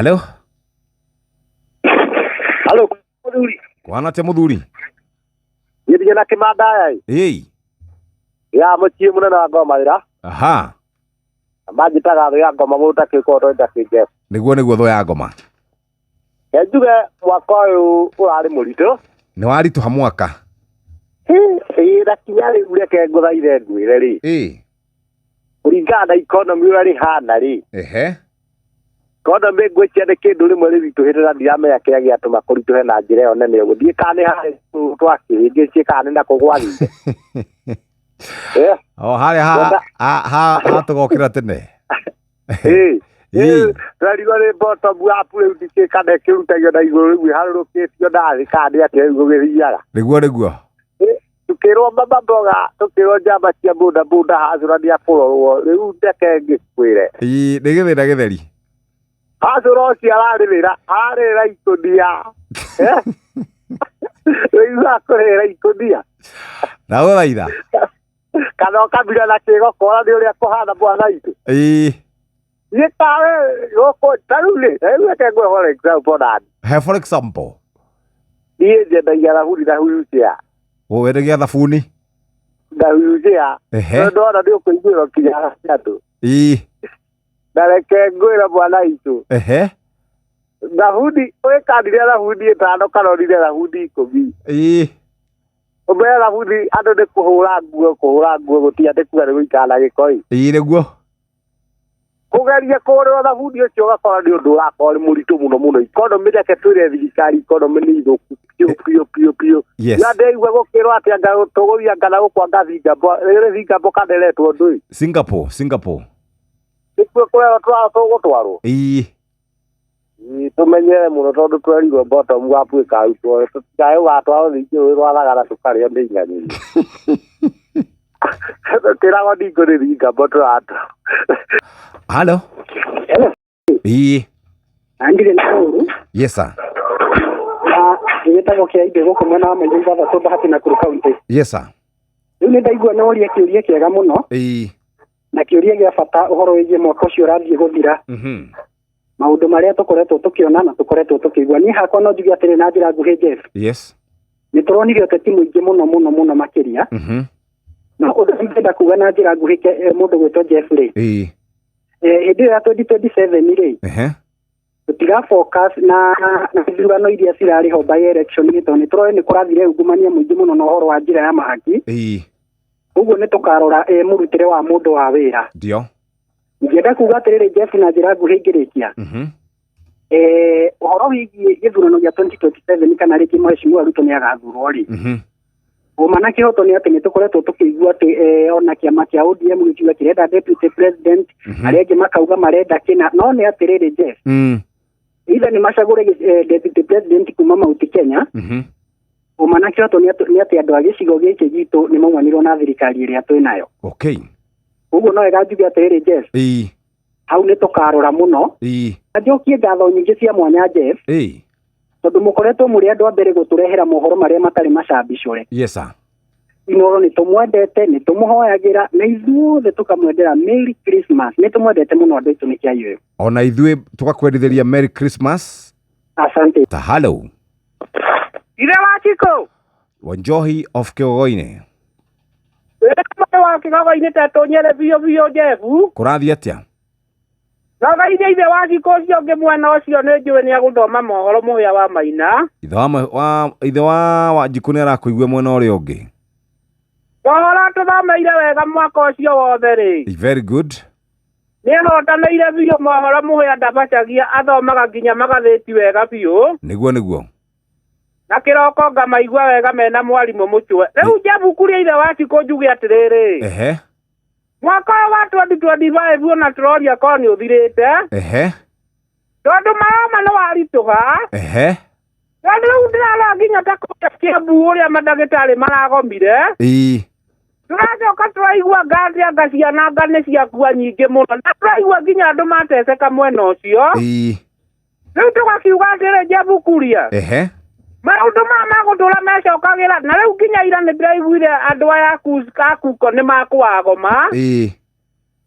Halo. Halo, muthuri. Kwana atia muthuri? Githie na kimandaya Ĩĩ. ya muciĩ mũnene wa ngoma wĩra. Aha. Manjĩtaga thũ ya ngoma mũndũ takĩkorwo toĩ takĩnje. Nĩguo nĩguo thũ ya ngoma. Ke njuge mwaka ũyũ ũrarĩ mũritũ. Nĩ waritũha mwaka. Ĩĩ na kinya rĩu reke ngũthaithe ngwĩre rĩ. Ĩĩ. Kũringana na economy ũrĩa rĩhana rĩ. Ehe. Economy ngwĩciria nĩ kĩndũ rĩmwe rĩritũhĩte na ndiramenya kĩrĩa gĩatũma kũritũhe na njĩra ĩyo nene ũguo. Ndiũĩ kana nĩ harĩa twakĩhĩngĩcie kana nĩ nakũ gwathire. Eh. O harĩa ha ha ha tũgokĩra tene. Ĩĩ. Ĩĩ. Twarigwo nĩ bottom up rĩu ndikĩ kana ĩkĩrutagio na igũrũ rĩu ĩharũrũkĩtio na thĩ kana nĩ atĩa rĩu gũgĩthiaga. Nĩguo nĩguo. Tukĩrwo mama mboga tukĩrwo njamba cia boda boda hacũra nĩ akũrorwo rĩu ndeke ngĩkwĩre. Ĩĩ nĩ gĩthĩna gĩtheri. Hacũra ũcio ararĩrĩra ararĩrĩra ikũnia. Rĩu akũrĩrĩra ikũnia. Ndagũthaitha. Kana ũkamira na kĩgokora nĩ ũrĩa kũhana mwana witũ. Ĩĩ. Niĩ tawe gũkũ ta rĩu rĩ rĩu reke ngũhe for example nani. He for example. Niĩ nyendagia thabuni na wheelchair. Wendagia thabuni? Na wheelchair. Ehe. Tondũ ndona nĩ ũkũiguĩrwo kinya andũ. Ĩĩ. Na reke ngwĩre mwana witũ. Ehe. Thabuni wĩkandire thabuni ĩtano kana ũrire thabuni 10. Ĩĩ. Ũmere thabuni andũ nĩ kũhũra nguo kũhũra nguo gũtirĩ atĩ kuga nĩ gũikara na gĩko ĩ. Ĩĩ nĩguo. Kũgeria kũgũrĩrwo thabuni ũcio ũgakora nĩ ũndũ ũrakorwo nĩ mũritũ mũno mũno. Economy reke twĩre thirikari economy nĩ ithũku biũ biũ biũ biũ. Yes. Ya ndĩraigua gũkĩrwo atĩ anga tũgũthiĩ anga na gũkũ anga Singapore rĩrĩ Singapore kana ĩretwo ndũĩ. Singapore, Singapore. Nĩkuo kũrĩa tũgũtwarwo. Ĩĩ. Ĩĩ tũmenyere mũno tondũ twerirwo bottom up ĩkarutwo tũtikae gũgatwarwo ningĩ rũĩ rwa thagara tũkarĩo nĩ ing'ang'i. Tũkĩragwo ningĩ nĩ Singapore tũratwarwo. Halo. Hello. Ĩĩ. Na ndirĩ na ũru. Yes sir. Na gĩtagwo kĩa Indo gũkũ mwena wa Maitho ithathatũ Bahati Nakuru County. Yes sir. Rĩu nĩ ndaigua nĩ woria kĩũria kĩega mũno Ĩĩ. na kĩũria gĩa bata ũhoro wĩgiĩ mwaka ũcio ũrathiĩ gũthira. Mhm. Maũndũ marĩa tũkoretwo tũkĩona na tũkoretwo tũkĩigua. Niĩ hakwa no njuge atĩrĩ na njĩra nguhĩ Jeff. Yes. Nĩ tũronire ũteti mũingĩ mũno mũno mũno makĩria. Mhm. Na ũndũ ũrĩa ingĩenda kuga na njĩra nguhĩ mũndũ gwĩtwo Jeff rĩ. Ĩĩ. Hĩndĩ ĩyo ya 2027 rĩ. Ehe. Tũtiga focus na ithurano iria cirarĩ ho by election nĩ tondũ nĩ tũroĩ nĩ kũrathire ungumania mũingĩ mũno na ũhoro wa njĩra ya mahaki. Ĩĩ. Ũguo nĩ tũkarora mũrutĩre wa mũndũ wa wĩra. Ndio. Ingĩenda kuga atĩrĩrĩ Jeff na njĩra nguhĩ ingĩrĩkia. Mhm. Ũhoro wĩgiĩ gĩthurano gĩa 2027 kana rĩngĩ Mheshimiwa Ruto nĩ agathurwo rĩ. Mhm. Ũma na kĩhoto nĩ atĩ nĩ tũkoretwo tũkĩigua atĩ ona kĩama kĩa ODM gĩkiuga kĩrenda deputy president, arĩa angĩ makauga marenda kĩna, no nĩ atĩrĩrĩ Jeff. Either nĩ macagũre deputy president kuma Mount Kenya. Mhm. Ũma na kĩhoto nĩ atĩ andũ a gĩcigo gĩkĩ gitũ nĩ maumanirwo na thirikari ĩrĩa twĩ nayo. Okay. Ũguo no wega njuge atĩrĩrĩ Jeff. Ĩĩ. Hau nĩ tũkarora mũno. Ĩĩ. Na njokie ngatho nyingĩ cia mwanya Jeff. Ĩĩ. Tondũ mũkoretwo mũrĩ andũ a mbere gũtũrehera mohoro marĩa matarĩ macambicũre. Yes sir. Inoro nĩ tũmwendete, nĩ tũmũhoyagĩra, na ithuothe tũkamwendera Merry Christmas. Nĩ tũmwendete mũno andũ aitũ nĩ kĩaiyũ. Ona ithuĩ tũgakwendithĩria Merry Christmas. Asante. Ta hello. Ithe wa Chiko. Wanjohi of Kĩgogoinĩ. Wĩra wa Kĩgogoinĩ ta tũnyere biũ biũ Jeff. Kũrathiĩ atĩa? No thaithia ithe wa Chiko ũcio ũngĩ mwena ũcio nĩ njũĩ nĩ agũthoma mohoro mũhĩa wa Maina. Ithe wa ithe wa Wanjikũ nĩ arakũigua mwena ũrĩa ũngĩ. Mohoro tũthomeire wega mwaka ũcio wothe rĩ. Very good. Nĩ ahotanĩire biũ mohoro mũhĩa ndabacagia athomaga nginya magathĩti wega biũ. Nĩguo nĩguo. Na kĩroko ngamaigua wega mena mwarimũ mũcwe. Rĩu Jeff kũrĩa ithe wa Chiko njuge atĩrĩrĩ. Ehe. Mwaka ũyũ wa 2025 ona tũroria korwo nĩ ũthirĩte. Ehe. Tondũ maroma nĩ waritũha. Ehe. Tondũ rĩu ndĩrarora nginya ta kũrĩa Kĩambu ũrĩa mandagĩtarĩ maragomire. Ĩĩ. Tũracoka tũraigua ngathĩ anga ciana anga nĩ ciakua nyingĩ mũno. Na tũraigua nginya andũ mateceka mwena ũcio. Ĩĩ. Rĩu tũgakiuga atĩrĩ Jeff Kuria. Ehe. Maũndũ maya ma gũtũra mecokagĩra na rĩu nginya ira nĩ ndĩraiguire andũ aya a Kuko nĩ makwagoma. Ĩĩ.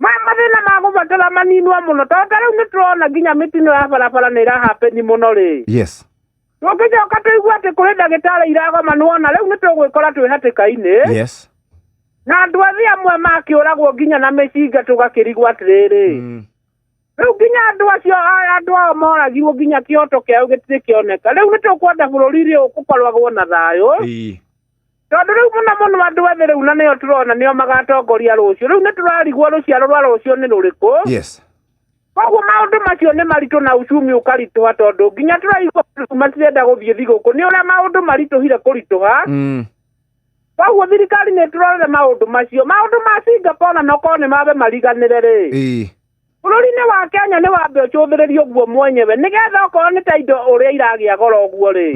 Mathĩna ma gũbatara maninwo mũno, tondũ ta rĩu nĩ tũrona nginya mĩtino ya barabara nĩ ĩrahapeni mũno rĩ. Yes. Tũngĩcoka tũigue atĩ kũrĩ ndagĩtarĩ iragoma, nĩwona rĩu nĩ tũgwĩkora twĩ hatĩka-inĩ. Yes. Na andũ athĩ amwe makĩũragwo nginya na mĩcinga, tũgakĩrigwo atĩrĩrĩ, rĩu nginya andũ acio andũ ao moragirwo, nginya kĩhoto kĩao gĩtirĩ kĩoneka. Rĩu nĩ tũkwenda bũrũri ũyũ ũkoragwo na thayũ, tondũ rĩu mũno mũno andũ ethĩ rĩu na nĩo tũrona nĩo magatongoria rũciũ. Rĩu nĩ tũrarigwo rũciaro rwa rũciũ nĩ rũrĩkũ. Koguo maũndũ macio nĩ maritũ na uchumi ũkaritũha, tondũ nginya tũraigua andũ matirenda gũthiĩ thigũkũ nĩ ũrĩa maũndũ maritũhire kũritũha. Koguo thirikari nĩ tũrorere maũndũ macio. Maũndũ ma Singapore na nokorwo nĩ mambe mariganĩre rĩ, bũrũri-inĩ wa Kenya nĩ wambe ũcũthĩrĩrie ũguo mwenyewe, nĩgetha okorwo nĩ ta indo ũrĩa iragĩa goro ũguo rĩ,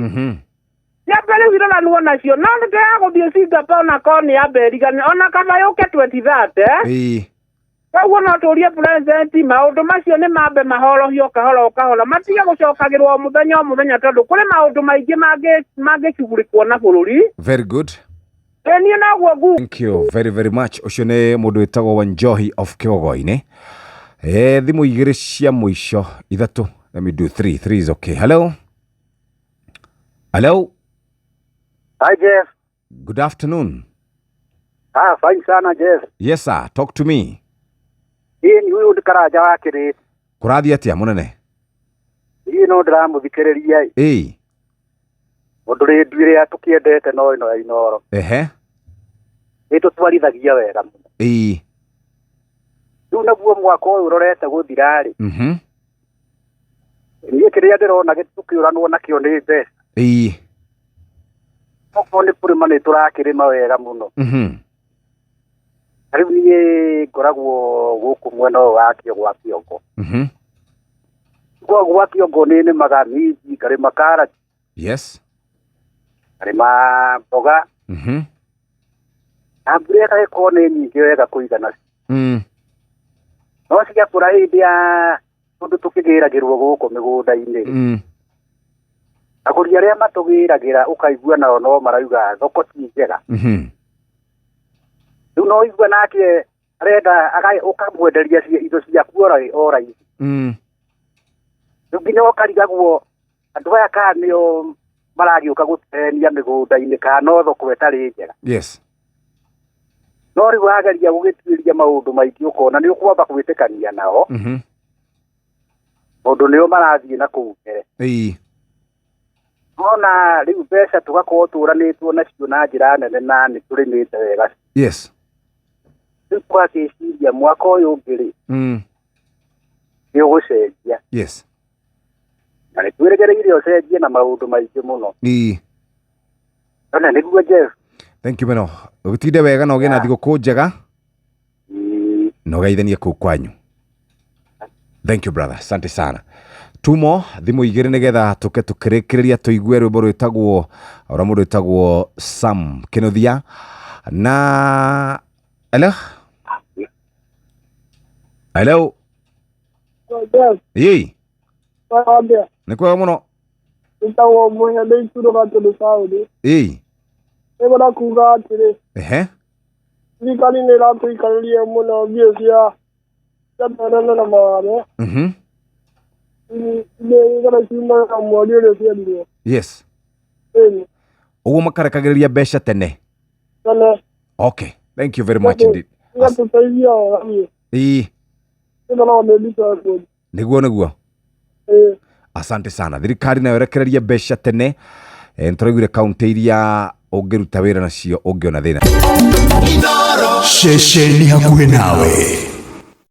ciambe rĩu iroranwo nacio. No nĩ ya gũthiĩ Singapore na korwo nĩ yambe ĩriganĩre, ona kaba yũke 2030. Koguo no tũrie president maũndũ macio nĩ mambe mahorohio kahora o kahora, matige gũcokagĩrwo o mũthenya o mũthenya, tondũ kũrĩ maũndũ maingĩ mangĩcugurĩkwo na bũrũri. Very good. Ĩ niĩ noguo ngu. Thank you very very much. Ũcio nĩ mũndũ wĩtagwo Wanjohi of Kĩgogoinĩ. Thimũ igĩrĩ cia mũico, ithatũ. Let me do three. Three is okay. Hello, hello. Hi Jeff. Good afternoon. Ah, fine sana Jeff. Yes sir, talk to me. Hii ni huyu Karanja wa Kĩrĩti. Kũrathiĩ atĩa, mũnene? Hii no ndĩramũthikĩrĩria ĩ. Ũndũ rĩndu ĩrĩa tũkĩendete no ĩno ya Inooro. Nĩ tũtwarithagia wega mũno. Rĩu naguo mwaka ũyũ ũrorete gũthira rĩ. Niĩ kĩrĩa ndĩrona tũkĩũranwo nakĩo nĩ mbeca. Okorwo nĩ kũrĩma nĩ tũrakĩrĩma wega mũno. Rĩu niĩ ngoragwo gũkũ mwena ũyũ wa gwa Kĩongo. Gwa Kĩongo nĩ nĩmaga minji, ngarĩma karati. Ngarĩma mboga. Na mbura ĩgagĩkorwo nĩ nyingĩ wega kũigana. No ciakũra hĩndĩ ya tondũ tũkĩgĩragĩrwo gũkũ mĩgũnda-inĩ. Agũri arĩa matũgĩragĩra ũkaigua nao no marauga thoko ti njega. Rĩu no ũigua nake arenda ũkamwenderia indo ciaku o raithi. Rĩu nginya ũkarigagwo andũ aya kana nĩo maragĩũka gũtenia mĩgũnda-inĩ kana no thoko ĩtarĩ njega. No rĩu wageria gũgĩtuĩria maũndũ maingĩ ũkona nĩ ũkwamba gwĩtĩkania nao. Tondũ nĩo marathiĩ na kũu mbere. Nona rĩu mbeca tũgakorwo tũranĩtwo nacio na njĩra nene na nĩ tũrĩmĩte wega. Rĩu twakĩciria mwaka ũyũ ũngĩ rĩ, nĩ ũgũcenjia. Na nĩ twĩrĩgĩrĩire ũcenjie na maũndũ maingĩ mũno. Ona nĩguo Jeff. Thank you mũno. Ũgĩtinde wega na ũgĩe na thigũkũ njega. Na ũgeithanie kũu kwanyu. Thank you brother, asante sana. Tumo thimũ igĩrĩ nĩgetha tũke tũkĩrĩkĩrĩria tũigue rwĩmbo rwĩtagwo ũrĩa mũndũ wĩtagwo Sam Kĩnuthia na hello hello. Jeff. Ĩĩ. Wambia. Nĩ kwega mũno. Ĩtagwo Mũhĩa Ituro Gatũndũ taũni. Nĩngwenda kuga atĩrĩ, thirikari nĩ ĩratũikarĩria mũno mbia cia terere na maware. Nĩgetha ciumaga mweri ũrĩa ciendirwo. Ĩni. Ũguo makarekagĩrĩria mbeca tene. Tene. Okay, thank you very much indeed. Igatũteithia wega biũ. Ĩkoragwo nĩ mbica ya kũndũ. Nĩguo nĩguo. Asante sana. Thirikari nayo ĩrekererie mbeca tene. Nĩtũraiguire kaunti iria ũngĩruta wĩra nacio ũngĩona thĩna. Ceceni hakuhĩ nawe.